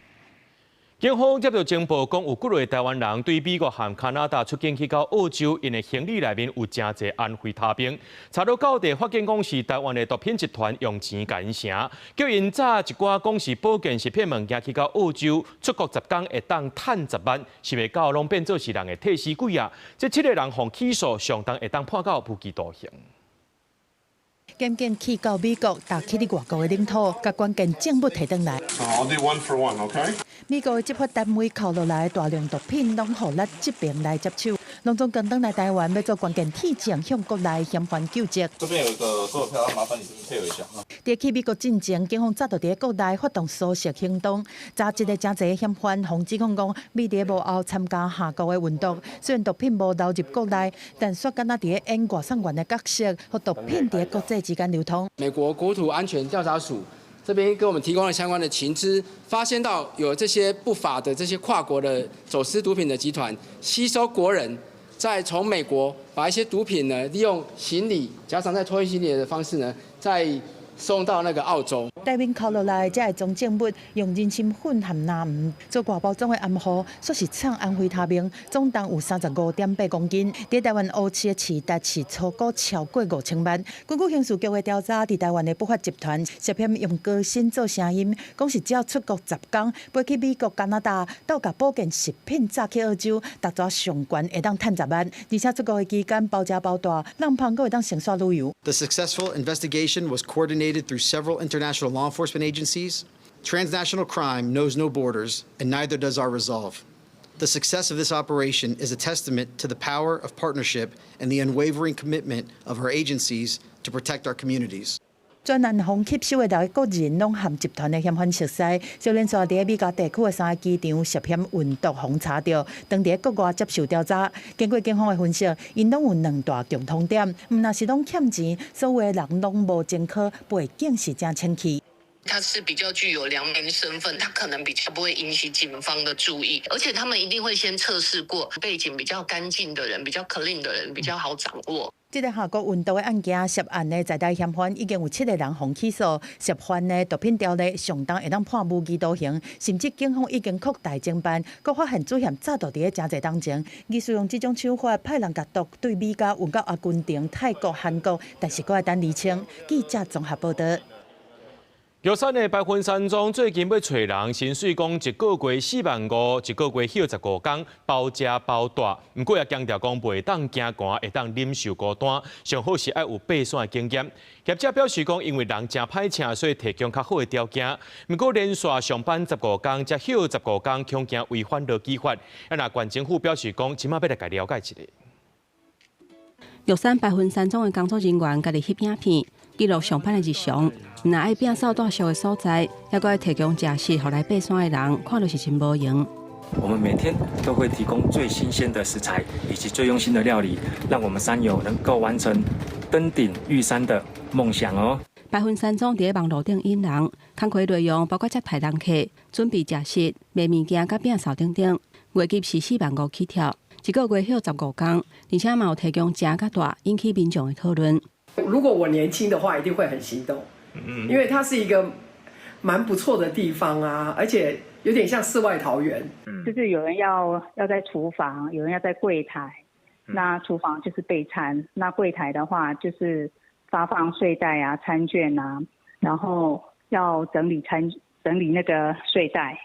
警方接到情報，講有幾个台灣人對美國和加拿大出境去到澳洲，𪜶的行李內面有誠濟安非他命。查到到底，發現講是台灣的毒品集團用錢共𪜶成，叫𪜶炸一寡講是保健食品物件去到澳洲出國10工會當趁10萬，想袂到攏變做是人的替死鬼啊！這七個人予起訴，上重會當判到無期徒刑。檢警去到美國，踏去佇外國的領土，共關鍵證物提轉來。 I'll do one for one, okay? 美國的執法單位扣落來大量毒品，攏予咱這爿來接手。攏總剛轉來台灣，欲做關鍵鐵證，向國內嫌犯究責。這邊有一個售票，麻煩你這邊配合一下。佇去美國進前，警方早就佇國內發動搜索行動，查一个誠濟嫌犯，予指控講，佇咧幕後參加下國的運毒。雖然毒品無流入國內，但煞敢若佇咧演外送員的角色，予毒品佇咧國際之間流通。美國國土安全調查署這邊給我們提供了相關的情資，發現到有這些不法的這些跨國的走私毒品的集團，吸收國人，再從美國把一些毒品呢，利用行李加上再托運行李的方式呢，再送到那個澳洲。台面扣落來，這个贓證物用人參粉和藍黃做外包裝的暗號，說是藏安非他命，總重有35.8公斤。佇台灣烏市的市值是粗估超過5000萬。根據刑事局的調查，佇台灣的不法集團涉嫌用高薪做聲音，講是只要出國10工，飛去美國、加拿大，閣共保健食品炸去澳洲，逐逝上懸會當趁10萬，而且出國的期間包食包蹛，挵芳閣會當先煞旅遊。 The successful investigation was coordinated through several international law enforcement agencies. Transnational crime knows no borders, and neither does our resolve. The success of this operation is a testament to the power of partnership and the unwavering commitment of our agencies to protect our communities. 專案予吸收的六个個人，攏和集團的嫌犯熟似，小連續佇美加地區的三个機場涉嫌運毒，予查著，當佇國外接受調查。經過警方的分析，𪜶攏有兩大共通點，毋但是攏欠錢，所有的人攏無前科，背景是誠清氣。他是比較具有良民身份，他可能比較不會引起警方的注意，而且他們一定會先測試過背景比較乾淨的人、比較 clean 的人比較好掌握。這个下國運毒的案件涉案的在台嫌犯已經有七個人予起訴，涉犯的毒品條例上重會當判無期徒刑，甚至警方已經擴大偵辦，閣發現主嫌早就佇咧誠濟冬前，疑似用這種手法派人共毒對美加運到阿根廷、泰國、韓國，但是閣愛等釐清。記者綜合報道。玉山的白雲山莊最近欲揣人，薪水講一個月4萬5，一個月歇15工，包食包蹛。毋過也強調講，袂當驚寒，會當忍受孤單，上好是愛有爬山的經驗。業者表示講，因為人誠歹請，所以提供較好的條件。毋過連續上班十五工，才歇十五工，恐驚違反勞基法。啊，若縣政府表示講，這馬欲來共了解一下。玉山白雲山莊的工作人員家己翕影片，記錄上班的日常。毋但愛摒掃蹛宿的所在，猶閣愛提供食食，予來爬山的人，看著是真無閒。我們每天都會提供最新鮮的食材以及最用心的料理，讓我們山友能夠完成登頂玉山的夢想哦。白雲山莊佇咧網路頂引人，工課內容包括接待人客、準備食食、賣物件、佮摒掃等等。月給是4萬5起跳，一個月歇15工，而且嘛有提供食佮蹛，引起民眾的討論。如果我年輕的話，一定會很心動，因為它是一個蠻不錯的地方啊，而且有點像世外桃源。就是有人要在廚房，有人要在櫃檯。那廚房就是備餐，那櫃檯的話就是發放睡袋啊、餐券啊，然後要整理餐、整理那個睡袋。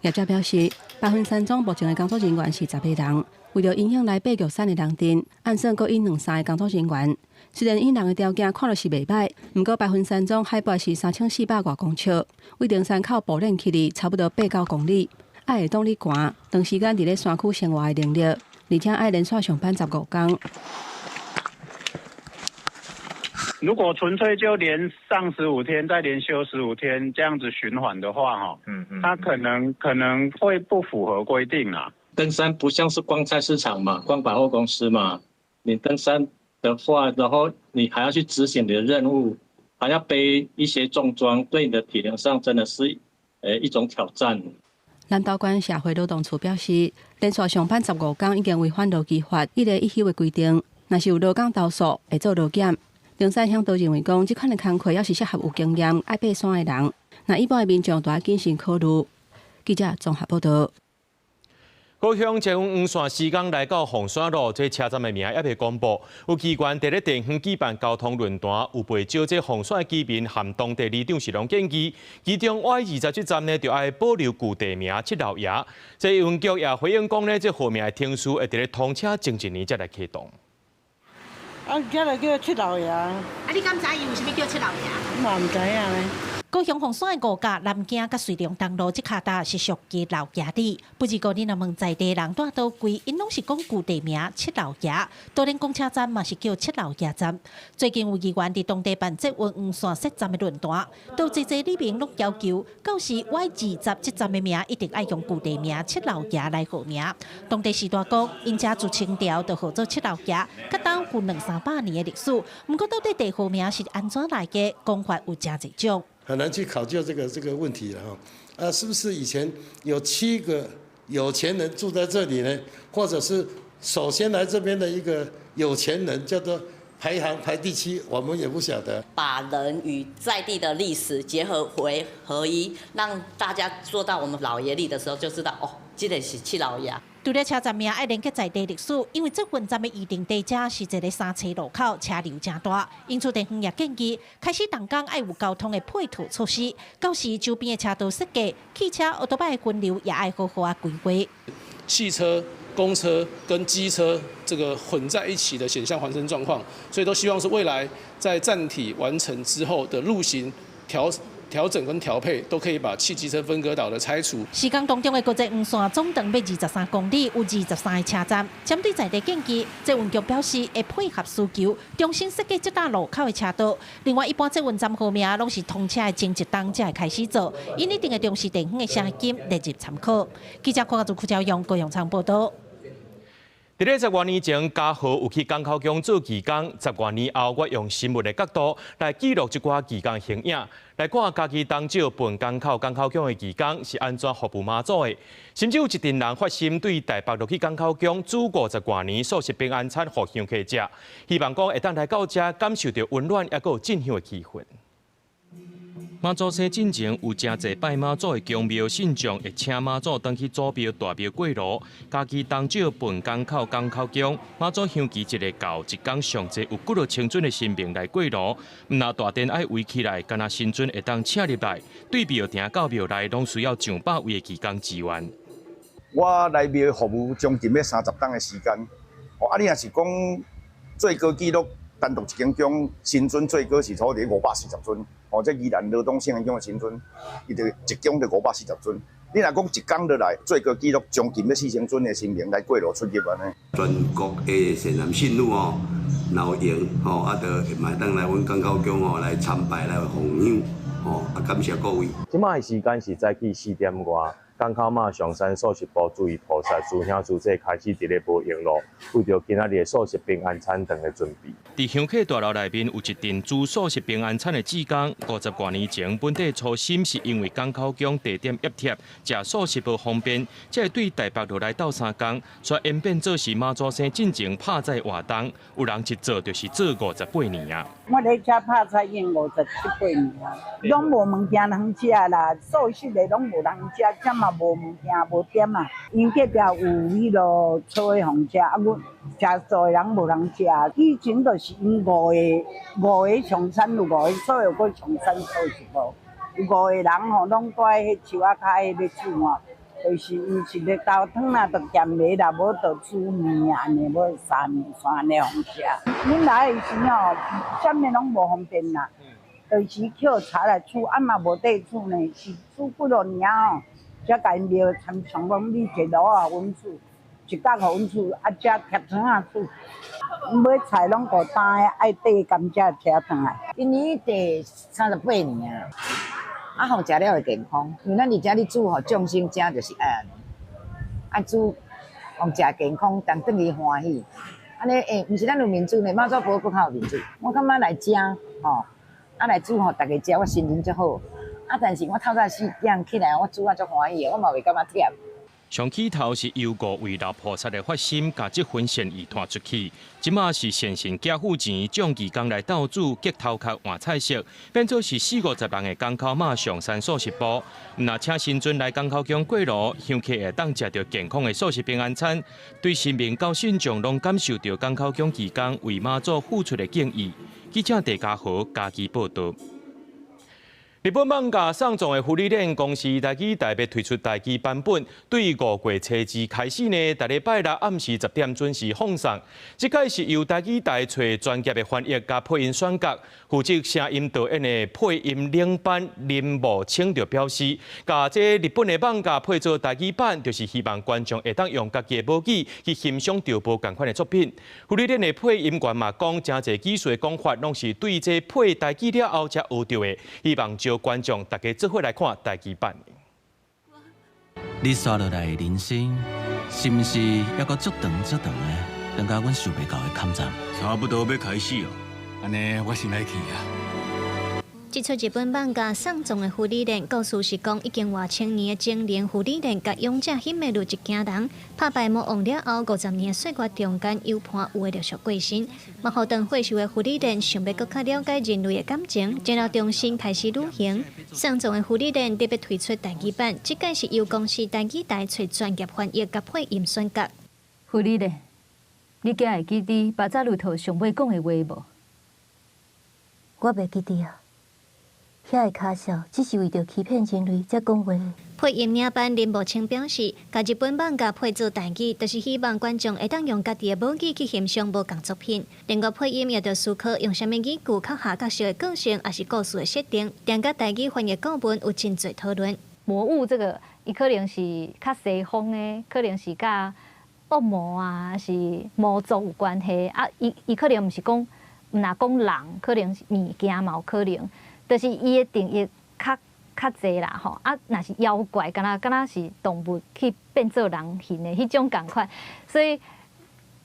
業者表示，白雲山莊目前的工作人員是10個人，為著因應來爬玉山的人陣，按算閣引兩三个工作人員。雖然引人的條件看落是袂䆀，毋過白雲山莊海拔是3400外公尺，對登山口步練起來差不多8、9公里，愛會擋你寒，長時間佇咧山區生活的能力，而且愛連續上班15工。如果純粹就連上十五天，再連休十五天，這樣子循環的話，哈，它可能會不符合規定啊。登山不像是逛菜市場嘛，逛百貨公司嘛，你登山的話，然後你還要去執行你的任務，還要背一些重裝，對你的體能上真的是一種挑戰。南投縣社會勞動處表示，連續上班15工已經違反勞基法一例一休的規定，若是有勞工投訴，會做勞檢。登山嚮導認為講，這款的工課猶是適合有經驗、愛爬山的人。若一般的民眾，都愛謹慎考慮。記者綜合報導。高雄捷運黃線施工來到鳳山路，這車站的名猶未公布。有機關佇咧地方舉辦交通論壇，有袂少這鳳山的居民和當地里長是攏建議，其中 Y 27站呢，就愛保留舊地名七老爺。這運局也回應講呢，這號名的程序會佇咧通車前一年才來啟動。啊，這个叫七老爺。啊，你敢知伊為啥物叫七老爺？嘛毋知影呢。高雄鳳山的五甲、南京佮瑞隆東路這跤搭是屬於老爺里。不過你若問在地人蹛佗位，𪜶攏是講舊地名七老爺，都連公車站嘛是叫七老爺站。最近有議員佇當地辦捷運黃線設站的論壇，都濟濟里民攏要求，到時 Y 二十這站的名一定愛用舊地名七老爺來號名。當地序大講，𪜶遮自清朝就號做七老爺，佮當有兩三百年的歷史。毋過到底地號名是按怎來的，講法有誠濟種。很難去考究這個問題了哈，啊，是不是以前有7個有錢人住在這裡呢？或者是首先來這邊的一個有錢人叫做排行排第七，我們也不曉得。把人與在地的歷史結合為合一，讓大家坐到我們老爺里的時候就知道，哦，這個是七老爺。除了車站名愛連結在地歷史，因為這份站的預定地遮是一个三岔路口，車流誠大，因此地方也建議開始動工愛有交通的配套措施，到時周邊的車道設計，汽車、歐多擺的分流也愛好好仔規劃。汽車、公車跟機車這個混在一起的險象環生狀況，所以都希望是未來在站體完成之後的路型調整跟調配都可以把汽機車分隔島的拆除。施工當中的國際黃線總長欲23公里，有23個車站。針對在地建議，捷運局表示會配合需求，重新設計這搭路口的車道。另外，一般捷運站號名攏是通車的前一冬才會開始做，𪜶一定會重視地方的聲音列入參考。記者柯家祖、柯昭勇、高永昌報導。佇咧10外年前，嘉豪有去港口宮做義工。10外年後，我用新聞的角度來記錄這寡義工形影，來看嘉義東石笨港口港口宮的義工是按怎服務媽祖的。甚至有一陣人發心對台北落去港口宮煮50外年素食平安餐予香客食，希望講會當來到遮感受著溫暖，抑閣有進香的氣氛。媽祖生進前有誠濟拜媽祖的宮廟信眾會請媽祖轉去祖廟大廟過爐。嘉義東石笨港口港口宮媽祖香期一个到，一工上濟有幾若千尊的神明來過爐。毋但大殿愛圍起來，干焦神尊會當請入來，對廟埕到廟內攏需要上百位的義工支援。我來廟服務將近欲30冬的時間，哦，啊，你若是講最高紀錄，單獨一間宮神尊最高是差不多540尊。哦，這宜蘭羅東聖宮的神尊，伊就一宮就540尊。你若講一工落來，最高紀錄將近欲4000尊的神明來過爐出入按呢。全國的善男信女哦，若有閒吼，啊，就會當來阮港口宮吼來參拜來奉香吼，啊，感謝各位。這擺的時間是早起4點外。港口媽上山素食部諸位菩薩、師兄師姐開始佇咧無閒路，為著今仔日的素食平安餐頓的準備。佇香客大樓內面有一陣煮素食平安餐的志工，50外年前本底初心是因為港口宮地點壓貼，食素食無方便，才會對台北落來鬥相共，煞演變做是媽祖生進前拍菜活動，有人一做就是做58年啊。我咧遮拍菜已經57、8年啊，攏無物件通食啦，素食的攏無人食，這嘛無物件無點啊。𪜶隔壁有彼囉素的予食，啊，阮食素的人無人食。以前就是𪜶五個上山有五個，所有閣上山素食部，有五個人吼，攏蹛佇彼樹仔跤彼咧煮啊。就是伊是咧高湯啦，就鹹的啦，無就煮麵按呢，無沙麵線按呢予食。阮來的時吼，啥物攏無方便啦，就是捡柴來煮，啊嘛無地煮呢，是煮幾落年吼，才共𪜶廟參像講你一個爐仔予阮煮，一角予阮煮，啊才疊床仔煮。買菜攏孤單的，愛缀甘蔗車轉來。今年第38年啊，啊予食了會健康，因為咱佇遮咧煮，予眾生食就是愛按呢，愛煮予食健康，但轉去歡喜。按呢欸，毋是咱有面子呢，媽祖婆閣較有面子。我感覺來遮吼，啊來煮予大家食，我心情足好。啊，但是我透早4點起來，我煮啊足歡喜的，我嘛袂感覺忝。上起頭是由五位老菩薩的發心，共這份善意傳出去。這馬是善信寄付錢，將義工來鬥煮，激頭殼換菜色，變做是四五十人的港口媽上山素食部。毋若請神尊來港口宮過爐，香客會當食著健康的素食平安餐。對神明到信眾攏感受著港口宮義工為媽祖付出的敬意。記者鄭家豪家己報導。日本漫畫喪葬的芙莉蓮公視台語台欲推出台語版本，對5月初2開始呢，逐禮拜六暗時10點準時放送。這擺是由台語台揣專業的翻譯佮配音選角，負責聲音導演的配音領班林慕清就表示，共這日本的漫畫配做台語版，就是希望觀眾會當用家己的母語去欣賞著無仝款的作品。芙莉蓮的配音員嘛講，誠濟技術的講法，攏是對這配台語了後才學著的，希望招觀眾大家做伙來看台語版。你紲落來的人生，是毋是猶閣足長足長的，長到阮想袂到的坎站？差不多欲開始囉，按呢我先來去啊。這齣日本漫畫喪葬的芙莉蓮故事是講已經外千年的精靈芙莉蓮，佮勇者希梅魯一家人拍敗魔王了後，50年的歲月中間有伴有的陸續過身。魔法當歲數的芙莉蓮想欲閣較了解人類的感情，然後重新開始旅行。喪葬的芙莉蓮特別推出台語版，這擺是由公視台語台揣專業翻譯佮配音選角。芙莉蓮，你敢會記得巴扎魯特上尾講的話無？我袂記得啊。遐个跤數只是為著欺騙人類才講話。配音領班林慕清表示，共日本漫畫配做台語，就是希望觀眾會當用家己的母語去欣賞無仝作品。另外配音也著思考用啥物語句較合角色的個性，抑是故事的設定，定佮台語翻譯顧問有真濟討論。魔物這個，伊可能是較西方的，可能是佮惡魔啊，是魔族有關係啊。伊可能毋是講，毋若講人，可能是物件嘛有可能。就是伊的定義較較濟啦吼，啊，若是妖怪，敢若敢若是動物去變做人形的彼種仝款，所以，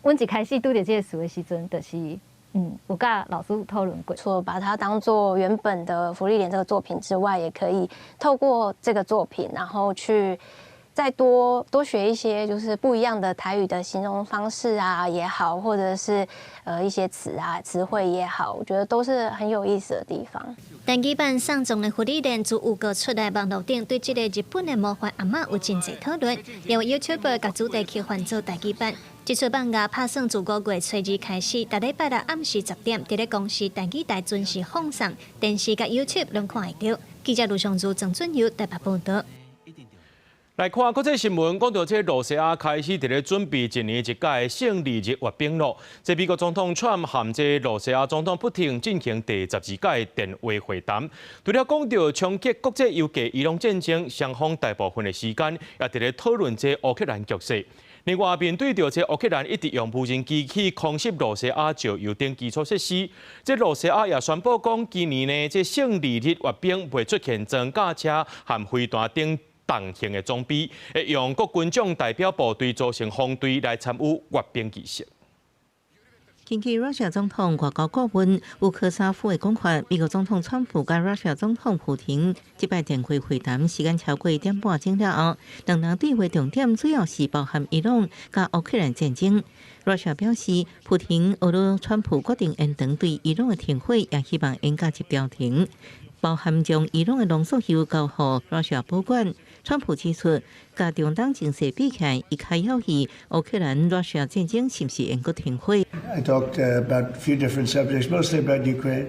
阮一開始拄著這個詞的時陣，就是有佮老師討論過。除了把它當做原本的《芙莉蓮》這個作品之外，也可以透過這個作品，然後去再多多學一些，就是不一樣的台語的形容方式啊也好，或者是一些詞啊詞彙也好，我覺得都是很有意思的地方。台語版喪葬的芙莉蓮自預告出來，網路頂對這个日本的魔法阿嬤有真濟討論，也有 YouTuber 共主題曲翻做台語版。這齣漫畫拍算自5月初2開始，逐禮拜六暗時10點，佇咧公視台語台準時放送，電視佮 YouTube 攏看會著。記者盧尚如、鄭俊友台北報導。來看國際新聞，講著這露西亞開始佇咧準備一年一屆的勝利日閱兵囉。這美國總統川普和這露西亞總統普廷進行第12屆電話會談。除了講著衝擊國際油價、伊朗戰爭，雙方大部分的時間也佇咧討論這烏克蘭局勢。另外，面對著這烏克蘭一直用無人機去空襲露西亞石油等基礎設施，這露西亞也宣布講，今年呢這勝利日閱兵袂出現裝甲車和飛彈等重型的裝備，會用各軍種代表部隊組成方隊來參與閱兵儀式。根據 Russia 總統外交顧問烏克沙夫的講法，美國總統川普佮 Russia 總統普廷這擺電話會談時間超過1點半鐘了後，兩人對話重點主要是包含伊朗佮烏克蘭戰爭。Russia 表示，普廷呵咾川普決定延長對伊朗的停火，也希望演加一調停，包含將伊朗的濃縮鈾交予 Russia 保管。川普指出，佮中東情勢比起來，伊較猶豫烏克蘭 Russia 戰爭是毋是會閣停火。 I talked about a few different subjects, mostly about Ukraine,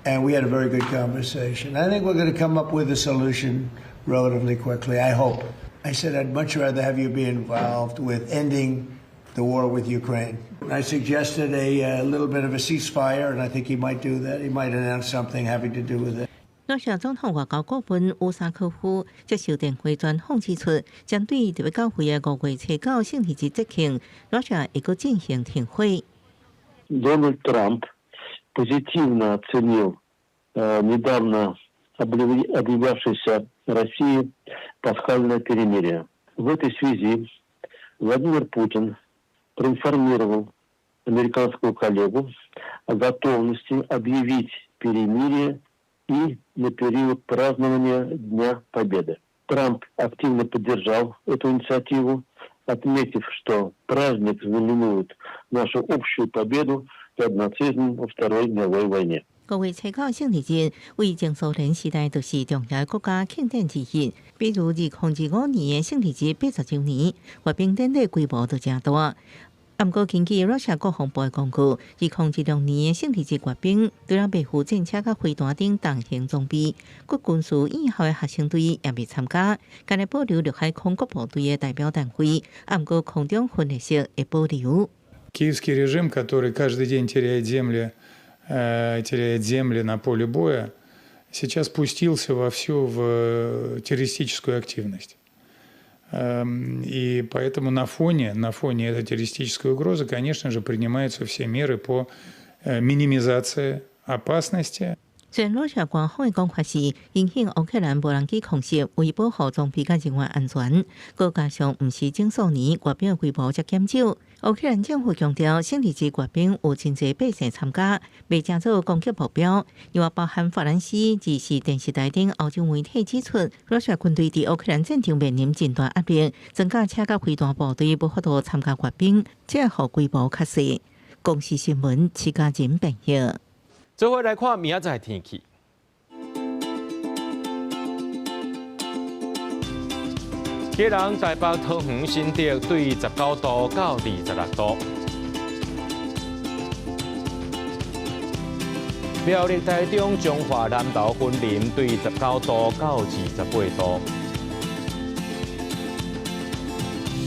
and we had a very good conversation. I think we're going to come up with a solution relatively quickly, I hope. I said I'd much rather have you be involved with ending the war with Ukraine. I suggested a little bit of a ceasefire, and I think he might do that. He might announce something having to do with it. 羅西亞總統外交顧問烏沙科夫接受電話專訪指出，針對特別教會的5月初9勝利日節慶，羅西亞會閣進行停火。 Дональд Трамп позитивно оценил недавно объявлявшееся Россией пасхальное перемирие. В этой связи Владимир Путин проинформировал американского коллегу о готовности объявить перемирие и на период празднования Дня Победы. Трамп активно поддержал эту инициативу, отметив, что праздник знаменует нашу общую победу над нацизмом во Второй мировой войне. 5月初9勝利日，為前蘇聯時代就是重要國家慶典之一。比如2025年的勝利日80週年，閱兵典禮規模都誠大。毋過根據羅西亞國防部的公告，2026年的勝利日閱兵，除了袂附戰車佮飛彈等重型裝備，閣軍事院校的學生隊也未參加，干焦保留陸海空各部隊的代表單位，毋過空中訓練室會保留。 Киевский режим, который каждый день теряет земли на поле боя, сейчас пустился вовсю в террористическую активность. И поэтому на фоне этой террористической угрозы, конечно же, принимаются все меры по минимизации опасности. 雖然羅西亞官方的講法是，因應烏克蘭無人機空襲，為保護裝備佮人員安全，閣加上毋是前數年閱兵規模才減少。烏克蘭政府強調，勝利日閱兵有真濟百姓參加，袂成做攻擊目標。另外，包含法蘭西、時事電視台等歐洲媒體指出，羅西亞軍隊佇烏克蘭戰場面臨真大壓力，裝甲車佮飛彈部隊無法度參加閱兵，這予規模較細。公視新聞，徐家仁編譯。做伙來看明仔載天氣。基隆、台北、桃園、新竹對19度到26度。苗栗、台中、彰化、南投、雲林對19度到28度。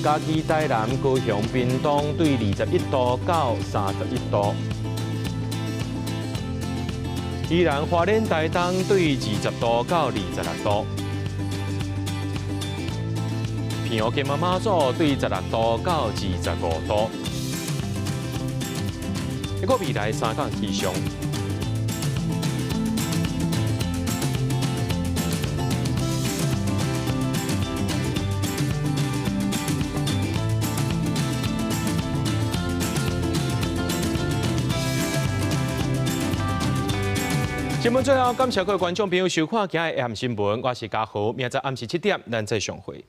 嘉義、台南、高雄、屏東對21度到31度。宜蘭、花蓮、台東對20度到26度，澎湖、金門、馬祖對16度到25度。一個未來三天氣象。新聞最後，感謝各位觀眾朋友收看今日的暗新聞，我是嘉豪，明仔載暗時7點，咱再相會。